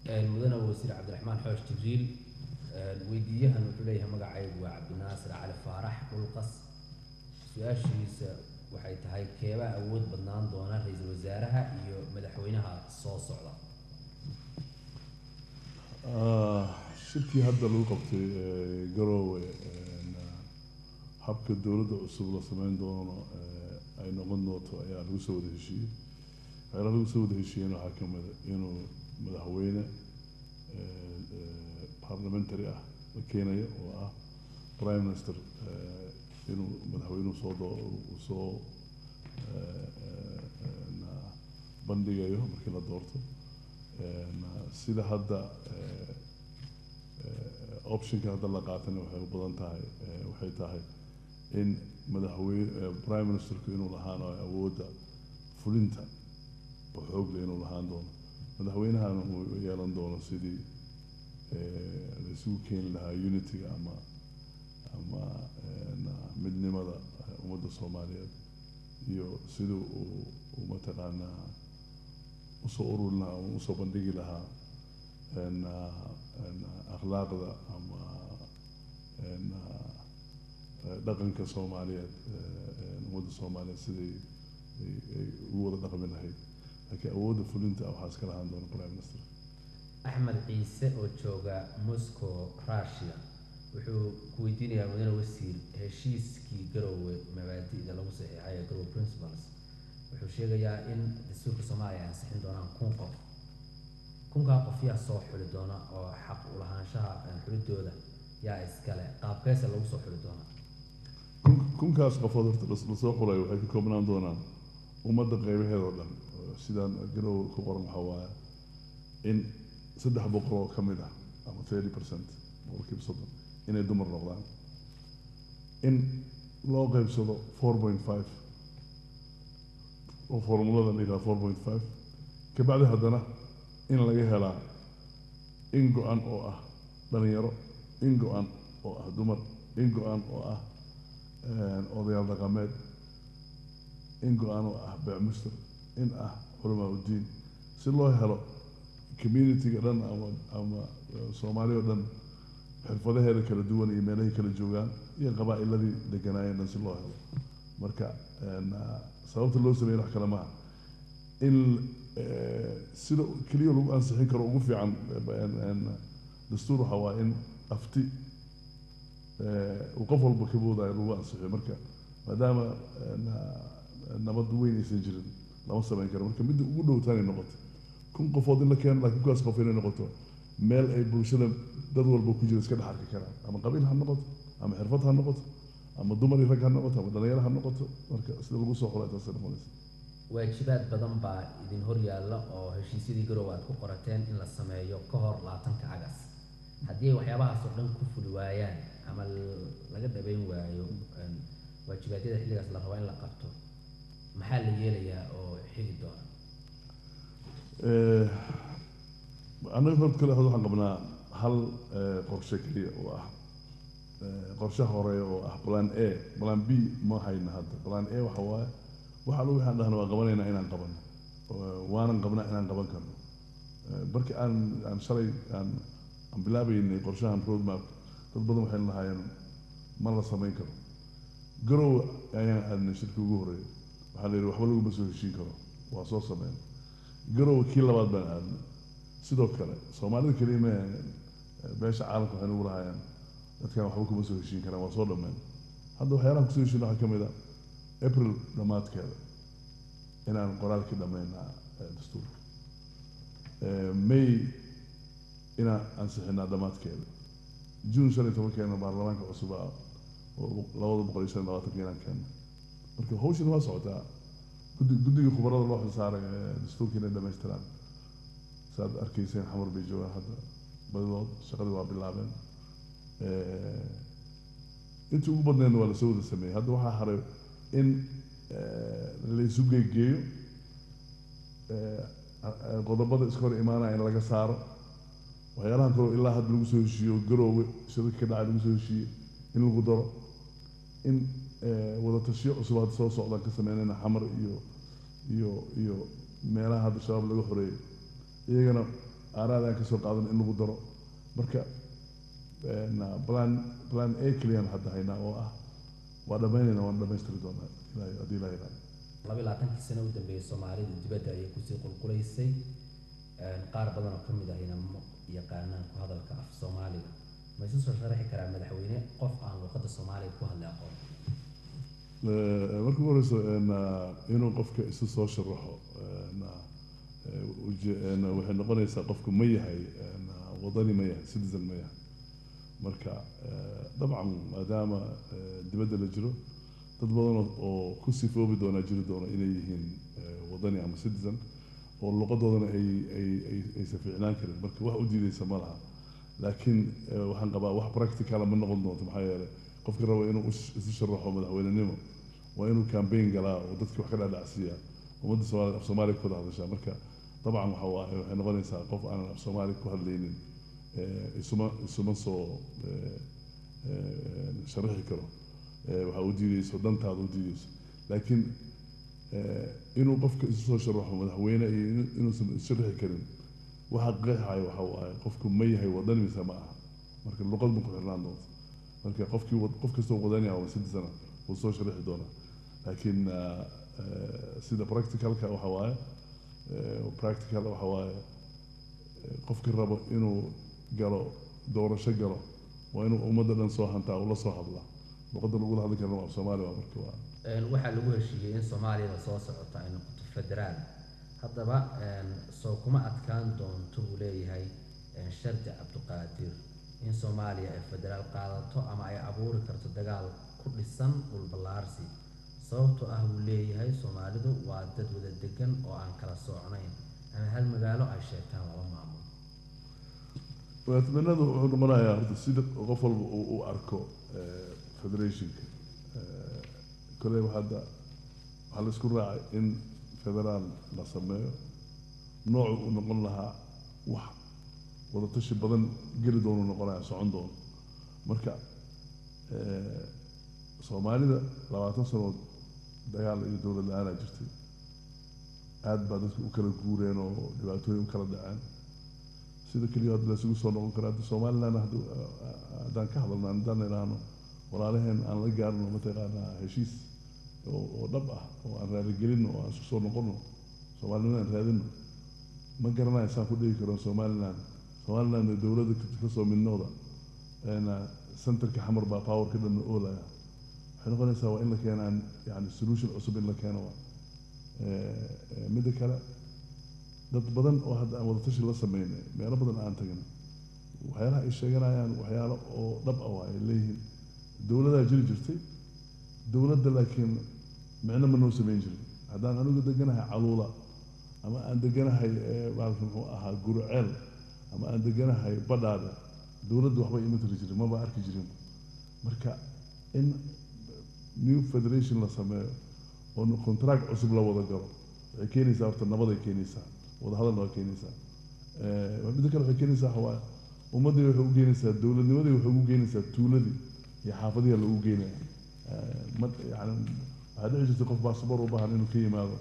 Mudane Wasiir Cabdiraxmaan Xoosh Jibriil, weydiiyahan wuxuu leeyahay: magacaygu waa Cabdinaasir Cali Faarax Dhulqas. Su-aashiisa waxay tahay: keebaa awood badnaan doona, ra-iisul wasaaraha iyo madaxweynaha soo socda? Shirkii hadda lagu qabtay Garoowe, habka dowladda cusub la sameyn doono ay noqon doonto ayaa lagu soo wada heshiiyey. Waxyaalaha lagu soo wada heshiiyeyna waxaa ka mid a inuu madaxweyne parliamentary ah la keenayo, oo ah prime minister, inuu madaxweynuhu soo doo uu soo bandhigayo markii la doorto. Sida hadda optionka hadda la qaatana waxay u badan tahay, waxay tahay in madaxweyne prime ministerku inuu lahaanayo awoodda fulinta oo xoog leh inuu lahaan doono, madaxweynahana uu yeelan doono sidii la isugu keeni lahaa unity-ga ama midnimada ummadda Soomaaliyeed, iyo sidii uu mataqaanaa usoo ururin lahaa ama usoo bandhigi lahaa akhlaaqda ama dhaqanka Soomaaliyeed, ummadda Soomaaliyeed siday ay ugu wada dhaqmi lahayd. Laakiin awoodda fulinta waxaa iska lahaan doona prime minister. Axmed Ciise oo jooga Moscow, Russia, wuxuu ku weydiinayaa: mudane wasiir, heshiiskii Garowe mabaadi'da lagu saxiixay ee Garowe Principles wuxuu sheegayaa in dastuurka Soomaaliya ay ansixin doonaan 1000 qof. 1000-kaa qof yaa soo xuli doona, oo xaq u lahaanshaha xulidooda yaa iskale? Qaabkeesa lagu soo xuli doonaa? 1000-kaas qofood horta lasoo xulayo waxay ka koobnaan doonaan ummadda qeybaheeda oo dhan. Sidaan Garowe ku qoran waxaa waaye in 300 oo ka mid ah ama 30%, 30%, inay dumar noqdaan, in loo qeybsado 4.5 oo formulada la yidhaha 4.5. Kabacdi haddana in laga helaa in go-an oo ah dhalinyaro, in go-an oo ah dumar, in go-an oo ah odayaal dhaqameed, in go-an oo ah beecmuster, in ah culamaa uddiin, si loo helo community-ga dhan ama Soomaali oo dhan xirfadaheeda kala duwan iyo meelahay kala joogaan iyo qabaa'iladii deganaayeen dhan si loo helo. Marka sababta loo sameeyay wax kale maaha, in sida keliya lagu ansixin karo ugu fiican dastuur waxaa waa in afti uu qof walba ka boodayo lagu ansixiyo. Marka maadaama nabad weyn aysan jirin, lama samayn karo. Marka midda ugu dhowtaanay noqoto 1000 qofood in la keeno, laakiin kuwaas qof inay noqoto meel ay bulshada dad walba ku jira iska dhex arki karaan, ama qabiil ha noqoto, ama xirfad ha noqoto, ama dumar iyo rag ha noqoto, ama dhalinyaro ha noqoto. Marka sida lagu soo xulay taasay noqonaysa. Waajibaad badan baa idin hor yaalla oo heshiisyadii Garowe aad ku qorateen in la sameeyo ka hor 20-ka August. Haddii ay waxyaabahaas oo dhan ku fuli waayaan ama laga dhabayn waayo waajibaadyada xilligaas la rabaa in la qabto, maxaa la yeelayaa oo xigi doona? Annaga horta kale waxaan qabnaa hal qorshe keliya oo ah qorshaha horeeya oo ah plan A. Plan B ma hayna hadda. Plan A waxa waaye waxa lagu waxaan dhahna waa qabanaynaa inaan qabano, waanan qabnaa inaan qaban karno. Markii aan shalay aan bilaabaynay qorshahan roadmap, dad badan waxay lahaayeen ma la samayn karo. Garowe ayaan aadnay shirkii ugu horreeyay, waxaa la yidhi waxba laguma soo heshiin karo. Waa soo sameyn. Garowe kii labaad baan aadnay, sidoo kale Soomaalida keliya ma, beesha caalamka waxay nagu lahaayeen dadkan waxba kuma soo heshiin karaan. Waa soo dhameen. Hadda waxyaalaha kusoo heshiin waxaa ka mid ah April dhammaadkeeda inaan qoraalkii dhammaynaa dastuurka, May inaan ansixinaa dhammaadkeeda, June 15-keena baarlamaanka cusub ah oo 225-ka inaan keeno. Marka hawshan waa socotaa. Guddiga khubarada loo xilsaaray dastuurka inay dhamaystiraan, saad arkayseen, Xamar bay joogaan hadda badidood, shaqadii waa bilaabeen. Intii ugu badneedna waa lasoo wada sameeyey. Hadda waxaa haray in laysu geegeeyo qodobada iska hor imaanaya, in laga saaro waxyaalahan kaloo ilaa hadda lagu soo heshiiyo Garoowe shirarka ka dhacay lagu soo heshiiyey in lagu daro, in wada tashiyo cusub hadda soo socdaan ka sameynayna Xamar iyo meelaha hadda Shabaab laga xoreeyey iyagana. Aaraada aan kasoo qaadan in lagu daro. Marka plan A keliyaan hadda haynaa oo ah waa dhammaynayna, waan dhammaystiri doonaa Ilaahay haddii Ilaahay raayo. 22-kii sano u dambeeyey Soomaalida dibadda ayay kusii qulqulaysay. Qaar badan oo ka mid ahina ma yaqaanaan ku hadalka af Soomaaliga. Ma isu soo sharaxi karaa madaxweyne qof aan luqadda Soomaaliga ku hadlay aqoon? Marka ugu horeyso, inuu qofka isu soo sharaxo waxay noqonaysaa qofku ma yahay wadani, ma yahay citizen, ma yahay. Marka dabcan maadaama dibadda la jiro, dad badan oo ku sifoobi doona jiri doona inay yihiin wadani ama citizen oo luqadoodana ay aysan fiicnaan karin. Marka wax u diideysa ma laha, laakiin waxaan qabaa wax practical ah ma noqon doonto, maxaa yeelay qofka raba inuu isu sharaxo madaxweynenimo waa inuu campaign galaa oo dadka wax ka dhaadhacsiiyaa, ummadda Soomaaliya af Soomaaliya ku wada hadashaa. Marka dabcan waxa waaye waxay noqonaysaa qof aanan af Soomaali ku hadlaynin isuma soo sharaxi karo. Waxaa u diideyso dantaada u diideyso, laakiin inuu qofka isu soo sharaxo madaxweyne iyo inuusan is sharaxi karin waxa qeexaya waxa waaye qofku ma yahay wadani mise ma aha. Marka luqad ma ku xirnaan doonto. Marka qofkii qof kastoo wadani ah oo citizen ah wuu soo sharaxi doonaa, laakiin sida practicalka waxa waaye practical waxa waaye qofkii rabo inuu galo doorasho galo waa inuu ummadda dhan soo hantaa oo la soo hadlaa. Luqadda lagula hadli karana waa af Soomaali. Waa marka waa Waxaa lagu heshiiyey in Soomaaliyada soo socota ay noqoto federaal. Haddaba soo kuma adkaan doonto, buu leeyahay Shardi Cabdiqaadir, in Soomaaliya ay federaal qaadato ama ay abuuri karto dagaal ku dhisan dhul ballaarsi, sababtoo ah, buu leeyahay, Soomaalidu waa dad wada degan oo aan kala soocnayn ama hal magaalo ay sheegtaan laba maamul? Madaxweynadu wuxuu noqonayaa horta sida qof walba uu u arko federationka. Koley hadda waxaa la isku raacay in federaal la sameeyo. Noocu uu noqon lahaa wax wadatashi badan geli doonu noqonaya, socon doono. Marka Soomaalida 20 sanood dagaal iyo dowlad la-aanaa jirtay, aad baa dadku u kala guureen oo dhibaatooyin u kala dhaceen. Sida keliya hadda la isugu soo noqon kara hadda Somaliland haddaan ka hadalno, haddaan idhaahno walaalaheen aan la gaarno mataqaanaa heshiis oo dhab ah oo aan raaligelino oo aan isku soo noqono, Soomaalinimada aan raadino, ma garanayo saan ku dhihi karo Somaliland dowladda kasoo mid noqda. Centerka Xamar baa powerka dhan oolaya. Waxay noqonaysaa waa in la keenaan yani solution cusub in la keeno. Waa midda kale, dad badan oo hadda aan wadatashi la sameynay, meelo badan aan tagnay, waxyaalaha ay sheeganayaan waxyaalo oo dhab ah waa ay leeyihiin dowladaa jiri jirtay dowladda, laakiin micno ma noo sameyn jirin. Haddaan anigu deganahay Caluula ama aan deganahay baalka muxuu ahaa Guruceel ama aan deganahay Badhaadhe, dowladda waxba ima tiri jirin, maba arki jirin. Marka in new federation la sameeyo oo contract cusub la wada galo waxay keenaysaa horta nabaday keenaysaa, wadahadalna waa keenaysaa. Midda kale waxay keenaysaa waxa waaye ummaddii waxay u geenaysaa dowladnimadii, waxay ugu geenaysaa tuuladii iyo xaafadihi lagu geenaya. Ma yani waxaa dhici jirtay qof baasabor u baahan inuu ka yimaado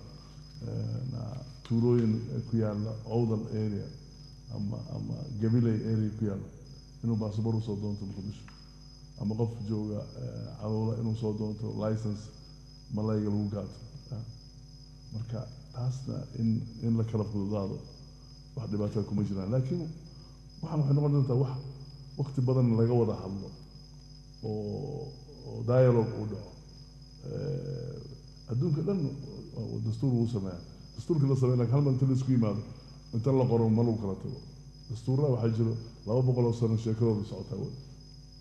tuulooyin ku yaalla Owdal area ama Gabiley area ku yaalla inuu baasabor usoo doonto Muqdisho, ama qof jooga Caluula inuu soo doonto license malayga lagu gaato. Marka taasna in la kala fududaado wax dhibaatada kuma jiraan, laakiin waxaan waxay noqon doontaa wax waqti badan laga wada hadlo oo dialogue uu dhaco. Adduunka dhan dastuur wuu sameeyaa, dastuurka la sameeya, laakiin hal mar inta la isku yimaado inta la qoro ma lagu kala tago. Dastuurada waxaa jiro 200 oo sano sheekadooda socotaa wey.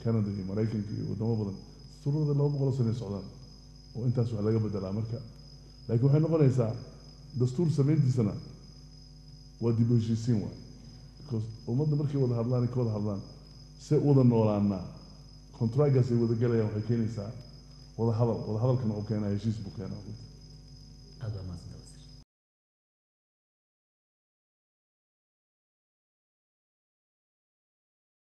Canada iyo Maraykanka iyo wadamo badan dastuurada 200 oo sano ay socdaan oo intaas wax laga bedelaa. Marka laakiin waxay noqonaysaa dastuur samayntiisana waa dib u heshiisiin waay, because ummadda markay wada hadlaan, ay ka wada hadlaan see u wada noolaanaa, contractgaas ay wada gelayaan waxay keenaysaa wada hadal, wada hadalkana wuxuu keenaa heshiis buu keenaa. Aad waa mahadsan.